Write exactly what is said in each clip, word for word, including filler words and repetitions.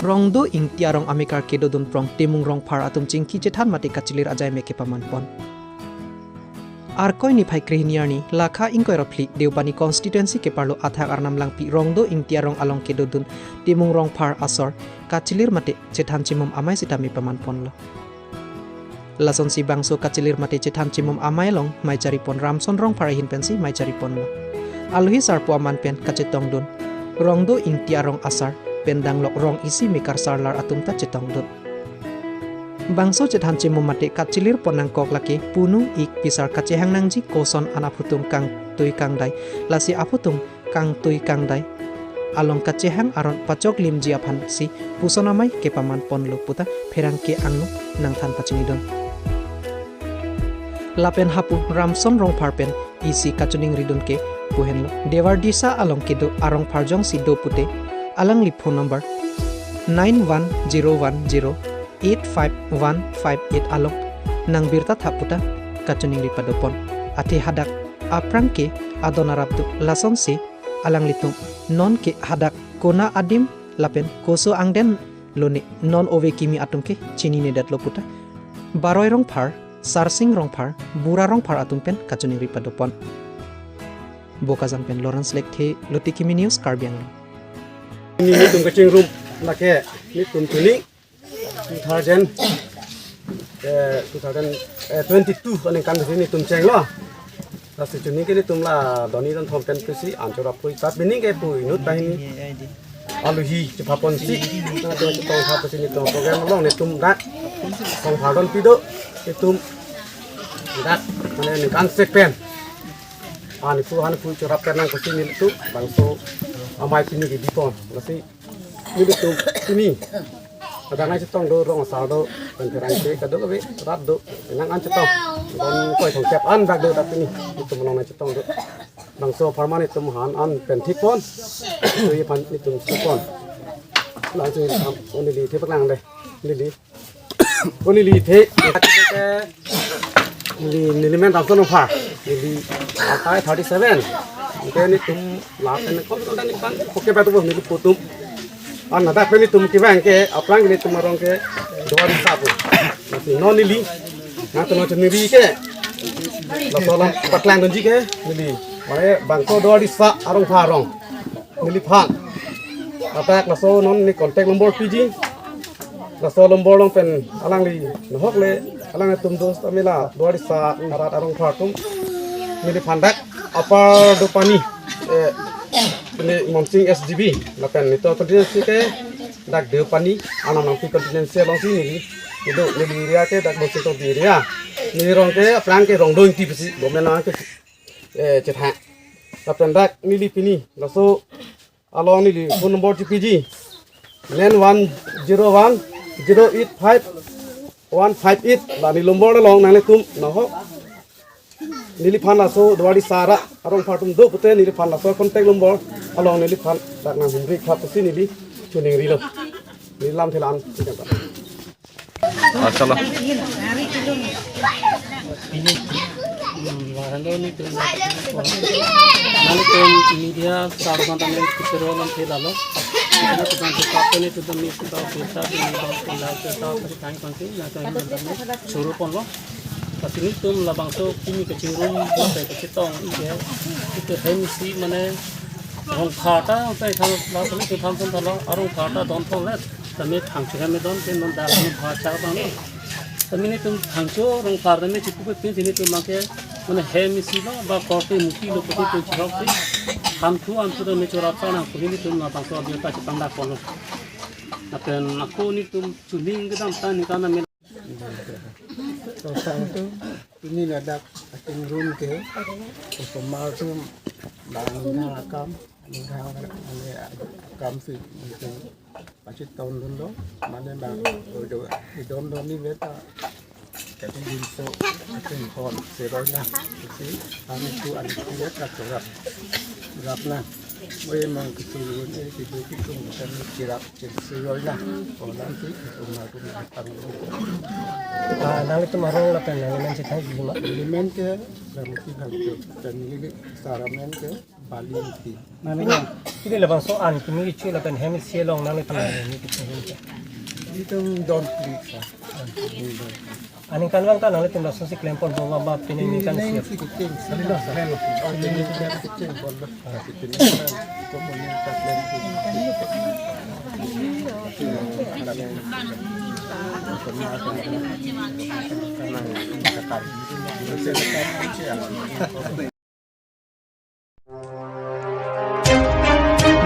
Rongdo Ingti arong amekar kedodun prong Timung Rongphar atum chingki chethan mate kachilir ajai me kepaman pon. Arkoi niphai krehini arni lakha ingkoi ra phli Deopani constituency keparlo athak Arnam Langpi Rongdo Ingti arong along kedodun Timung Rongphar asor kachilir mate chethan chimum amei sitame paman ponlo. Lasonsi bangso kachilir mate chethan chimum amei along mei chari pon Ramson Rongphar ahin pensi mei chari ponlo. Alohi sarpo aman pen kachetongdun Rongdo Ingti arong asar pen danglok rong isi mekar sarlar atum ta chetongdun. Bangso chethan chimum mate kachilir pon nangkok lake punu ik pisar kachehang nangji koson an aphuthung kangtui kangdai, lasi aphuthung kangtui kangdai along kachehang aron pachok limji aphansi puson amei kepaman ponlo puta pherangke angno nangthan pachinidun. Lapen hapu Ramson Rongphar pen isi kachiningridun ke pu henlo. Dewardisa along kedo arong pharjong si do pute alangli phone number nine one zero one zero eight five one five eight along nangbirta tha puta kachiningri pado pon. Athe hadak aphrang ke adon arap do, lasonsi alanglitum non ke hadak kona adim lapen koso angden lone non ove kimi atum ke chininedetlo puta Baroi Rongphar, Sarsing Rongphar, Bura Rongphar atum pen kachiningri pado pon. Bokajan pen Lawrence Lekthe, Lotiki Mini News, Karbi Anglong. Nelitum kachingrum lake nelitum pini two thousand, eh, two thousand, eh, twenty-two aningkan si nelitum chenglo. Lasi chini ke nelitum la doni don thom pen pusi an chorap pui tat bini ke pu inut banghini alohi chepha ponsi nelitum chetong tha pusi nelitum program along nelitum dak thong pha don pido nelitum dak mane ningkan sek pen an pu han pu chorap pen nang pusi nelitum bangso amei pini ke bipon. Lasi nelitum pini kadang nang chetong do, rong asar do, pen pherangke kadokave rat do, nang an chetong. Don koi thong kep an bak do dak pini nelitum along nang chetong do. Bangso apharman nelitum han an pen thik pon. Tui aphan nelitum thik pon. Langsung am only the paklang de. Neli. Ko neli the. Neli, neli men Ramson Rongphar. Neli atai thirty-seven. Ke nelitum la pen ko ko dan kan ko ke batu neli putum. An ada pen nelitum kevang ke aphrang nelitum arong ke Dewardisa pu. Lasi non neli nangtum neli ke laso alam paklang dunji ke neli. Mane bangso Dewardisa arong pharong neliphan. Atak laso non neli contact number piji. Laso number along pen alangli nahok le alangtum dos amila Dewardisa arat arong pharong atum neliphan dak Upper Deopani, eh, ne Monsing S G B lapen nelitum constituency ke dak Deopani, Arnam Langpi constituency alongsi neli, neli area ke dak Monsing Tokbi area. Neli rong ke aphrang ke Rongdo Ingti pusi government along ke, eh, chetha. Lapen dak neli pini laso along neli phone number chepiji nine one zero one zero eight five one five eight, la neli number along nanglitum nahok neliphan laso Dewardisa arat arong pharong atum do pute neliphan laso contact number along neliphan dak nanghumri khap pusi neli chiningrilo. Neli lamthe la-an. Ah, chalo. Hello, nelitum, nelitum media sarman tame kisero lam the lalo. Nelitum kape nelitum mi sudah kita di bang pondal kita thank you nelitum choro ponlo. Lasi nelitum labangso kimi kachingrum, mate kachetong ike, ike hem isi mane Rongphar ta, tai thang la kami ke tham thang thalo, arong phar ta don thong let. Tame thangcho hem don ke non dar non pha cha bang no. Tame nelitum thangcho Rongphar tame chipu ke pin nelitum make mane hem isi lo ba korte muti lo kote pe chirok pe. Ham thu am thu tame chorap sa nang puni nelitum labangso abia ta chepangdak ponlo. Lapen ako nelitum chuning kedam ta nelitum na me. Totang tu pini ladak ating room ke, osomar tu bang nang akam, nang akam si nang pachitong dunlo, mane bang odo idon doni beta. Jadi binso ating hon seroi na, si anu tu anu tu ya kasorap, rap na, boy mang kitu ni kitu kitu bukan kirap. Chiroi na, kolam si, rumah tu na tang. Ah, nanglitum arong lapen nanglimen si thang gima. Nelimen ke, Ramki Bhakti, dan neli saramen ke, Bali Ingti. Mana ya? Pini labangso an kimi kecho lapen hem isi along nanglitum ni kecho. Itum don klik sa. Aningkanvang ta nanglitum lasonsi klempon bomba ba pini ningkan isi.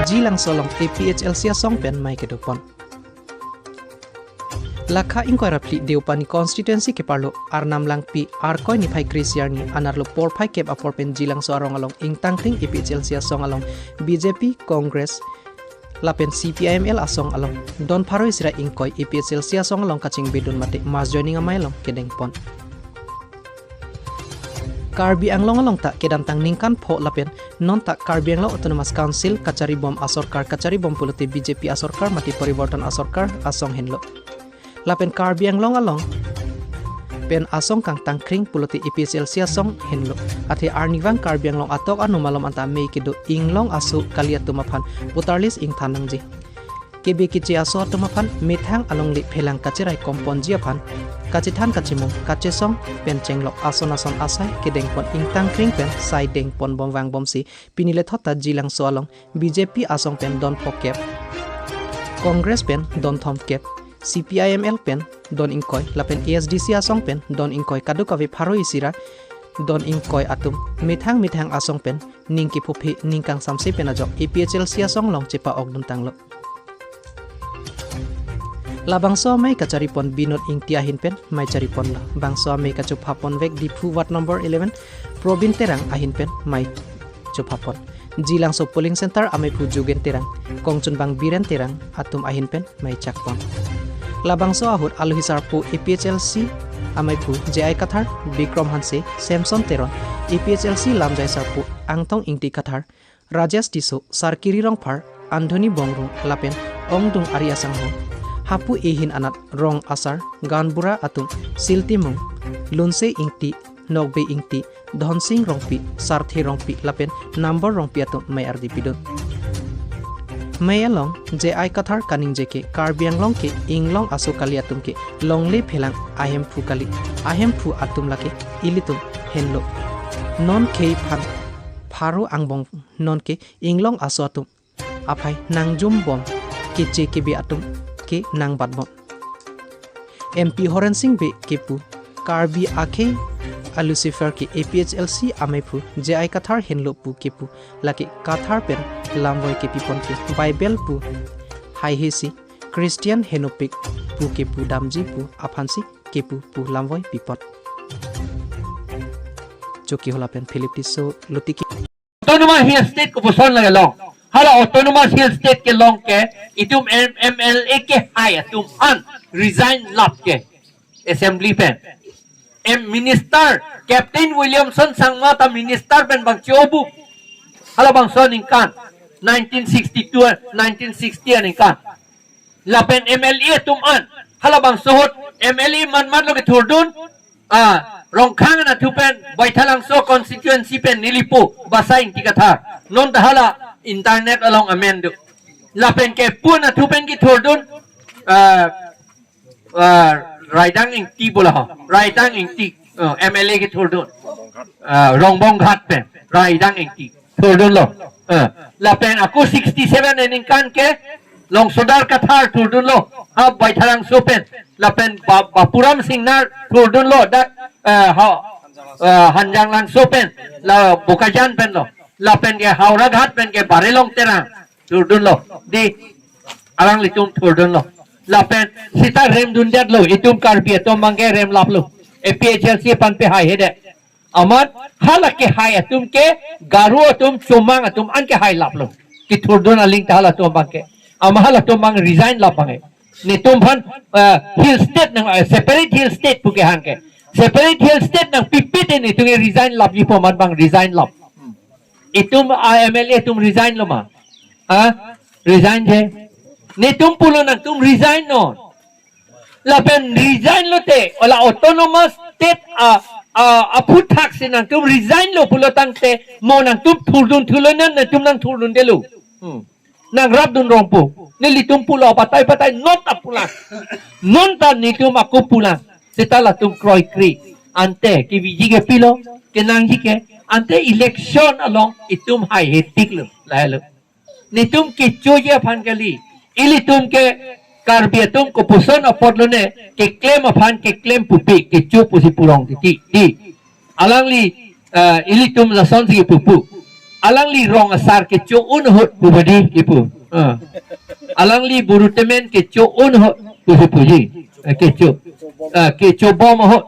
Jilangso along A P H L C asong pen mei kedopon. Lakha ingkoi ra phli Deopani constituency keparlo Arnam Langpi Arkoi niphai kre-isi arni anarlo porphai kep apor pen Jilangso arong along ingtangkring A P H L C asong along B J P, Congress lapen C P I M L asong along don pharo isi ra ingkoi A P H L C asong along kachingbedun mate mass joining amei along kedengpon. Karbi Anglong along ta kedamtang ningkan pho lapen non ta Karbi Anglong Autonomous Council kacharibom asorkar kacharibom pulote B J P asorkar mate poriborton asorkar asong henlo. Lapen Karbi Anglong along pen asong kangtangkring pulote A P H L C asong henlo. Athe arnivang Karbi Anglong atok ano malom anta mei kedo inglong aso kali atum aphan voter list ingthan nangji. Kebe keche aso atum aphan methang alongle phelang kacherai komponji aphan kachethan kachemung kachesong pen chenglok ason ason asai kedengpon ingtangkring pen sai dengpon bom vangbomsi pini lethot ta Jilangso along B J P asong pen don phokep, Congress pen don thomkep, C P I M L pen don ingkoi lapen A S D C asong pen don ingkoi kadokave pharo isi ra don ingkoi atum methang methang asong pen ning kephophe ning kangsamse pen ajok A P H L C asong along chepa-okdun tanglo. Labangso amei kacharipon Binod Ingti ahin pen mei chariponlo. Bangso amei kachophapon vek Diphu Ward number eleven Probin Terang ahin pen mei chophapon. Jilangso polling center ameiphu Jugen Terang, kongchunbang Biren Terang atum ahin pen mei chakpon. Labangso ahut alohi sarpo A P H L C ameiphu J I Kathar, Bikrom Hanse, Samson Teron, A P H L C lamjai sarpo Angtong Ingti Kathar, Rajesh Tisso, Sarkiri Rongphar, Anthony Bongrung lapen ongdung ari asangho. Hapu ehin anat rong asar, gaonbura atum, Siltimung, Lunse Ingti, Nokbe Ingti, Dhonsing Rongpi, Sarthe Rongpi lapen Nambor Rongpi atum mei ardi pidun. Mei along J I Kathar kaningje ke Karbi Anglong ke inglong aso kali atum ke longle phelang ahemphu kali, ahemphu atum lake ilitum henlo. Non khei phan pharo angbong non ke inglong aso atum aphai nangjumbom, keche kebe atum ke nangbatbom. M P Horen Sing Bey kepu Karbi akhei a Lucifer ke A P H L C ameiphu J I Kathar henlo pu kepu lake Kathar pen lamvoi kepipon ke Bible pu haihesi Christian henopik pu kepu damji pu aphansi kepu pu lamvoi pipot. Chokihola pen Philip Tisso, Lutiki. Autonomous Hill State kopuson lake long. Hala Autonomous Hill State kelong ke itum M-, M L A kehai atum an resign lap ke assembly pen. M Minister Captain Williamson Sangma ta minister pen bang chobu. Hala bangso aningkan nineteen sixty-two, nineteen sixty aningkan. Lapen M L A atum an, hala bangso ahut M L A man man lo kethurdun, ah, Rongkhang anatthu pen, Baithalangso constituency pen nelipu, Basa Ingti Kathar. Non ta hala internet along amen do. Lapen kepu anatthu pen kethurdun, ah, ah, Raidang Ingti bola ho, Raidang Ingti, ah, M L A kethurdun, ah, Rongbong Ghat pen, Raidang Ingti. Thurdunlo. Eh, lapen ako sixty-seven aningkan ke Longsodar Kathar thurdunlo. Ha Baithalangso pen. Lapen Ba-, Bapuram Singnar thurdunlo. Dak, eh, ha, eh, Hanjanglangso pen. La Bokajan pen lo. Lapen ke Howraghat pen ke Barelong Terang thurdunlo. Di alanglitum thurdunlo. Lapen sita remdundetlo. Itum Karbi atum abangke remlaplo. A P H L C aphan pehai hede. Amat hala kehai atum ke Garo atum, Chomang atum an kehai laplo. Kethurdun aling ta halatum abangke. Amat halatum abang resign lap abangke. Netum aphan, eh, hill state nang, eh, separate hill state pu kehang ke. Separate hill state nangpipe te netum ke resign lapji pu amat abang resign lap. Itum, ah, M L A atum resign lo ma? Ha? Resign je. Netum pulo nangtum resign non. Lapen resign lote, ola autonomous state a, a, aphuthak si nangtum resign lo pulo tangte, mo nangtum thurdun thulo non, nangtum nangthurdundelo. Hmm. Nangrapdun rongpo. Nelitum pulo patai patai non ta pulang. Non ta netum ako pulang. Seta latum kroikre. Ante keviji kepilo, kenangji ke. Ante election along itum haihe tiklo. Lahelo. Netum kechoji aphan kali. Ilitum ke Karbi atum kopuson apotlo ne, keklem aphan keklem pupe, kecho pusi purong titi. Di. Alangli, eh, ilitum lasonsi pupu. Alangli rong asar kecho un ahut pu badi kipu. Ah. Alangli buru temen kecho un ahut pusi puji. Eh, kecho. Ah, kecho bom ahut.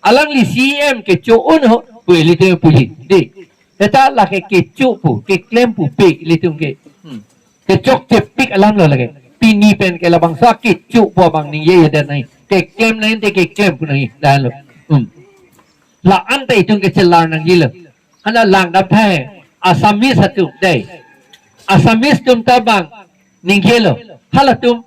Alangli C E M kecho un ahut pu ilitum puji. Di. Seta lake kecho pu, keklem pupe ilitum ke. Hmm. Kechokchepik alam lo lake. Pini pen ke labangso kecho pu abang ningjedet nai. Keklem nai te keklem pu nai. Lahelo. Hmm. La-an ta itum kechelar nangjilo. Hala langdam thai. Assamese atum dei. Assamese atum ta bang ningjelo. Halatum